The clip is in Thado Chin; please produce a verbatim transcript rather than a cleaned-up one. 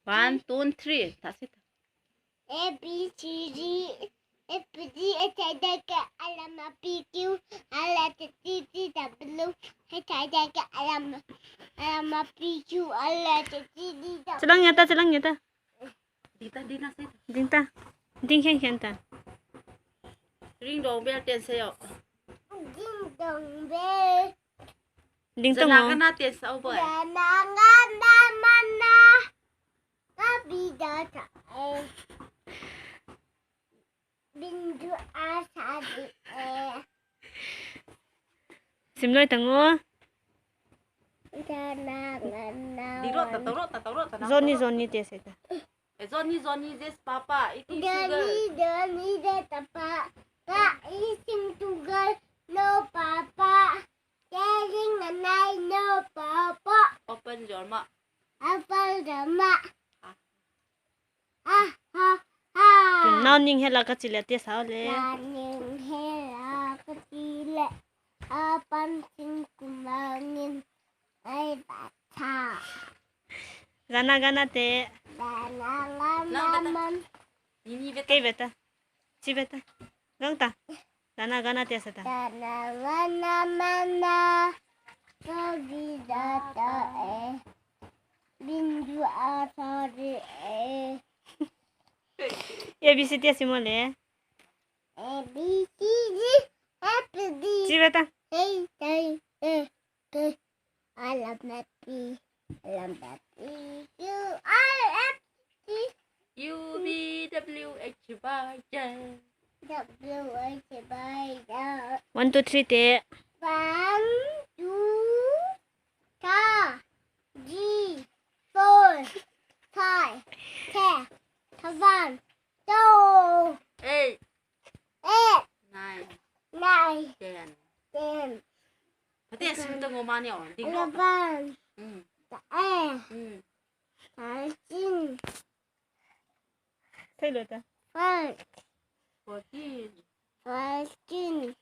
One, two, three. That's it. A B C D, F G H I J K L M N O P Q R S T U V W X Y Z. Chilang ya ta, chilang ya ta. Ding ta, ding ta, ding ta. Ding khen khen ta. Ring dong bell ten se yo. Ding dong bell. Ding tong. Jana kana ten sa o boy. Jana kana mana. Ka bi da ta e. Bindu a sa di e. Sim loi tang o. Jana kana. Di ro ta, ta ro ta, ta ro ta na. Johnny, Johnny te se ta. Eh, Johnny, Johnny, this papa. It is sugar. Johnny, Johnny, this papa. Ka eating sugar. No papa. Telling a lie. No papa. Open your mouth. Open your mouth. Ah. Ah, ha, ha. Tun nao ning hela ka chi le te sao le. Nao ning hela ka chi le. Apan sing kumangin. Ai ba cha. Jana kana te. Jana kana man. Ni ni beta. Kei beta. Chi beta. Gang ta. Jana kana te sa ta. Jana kana mana. Ka bi da ta e. Bindu a sa di e. A B C te si mo le. A B C D F G. Chi beta. Hey, hey, hey, hey. I love that P. I love that P. U R F T. U V W X Y Z. W X Y Z. One, two, three, te. One, two, three, four, five, ten, seven, two, eight. Eight. Nine. Nine. Ten. Ten. Pate sim to ngo mani o. Ding lo. Eleven. Mm. Twelve. Mm. Thirteen. Thei lo ta. Five. Fourteen. Fourteen.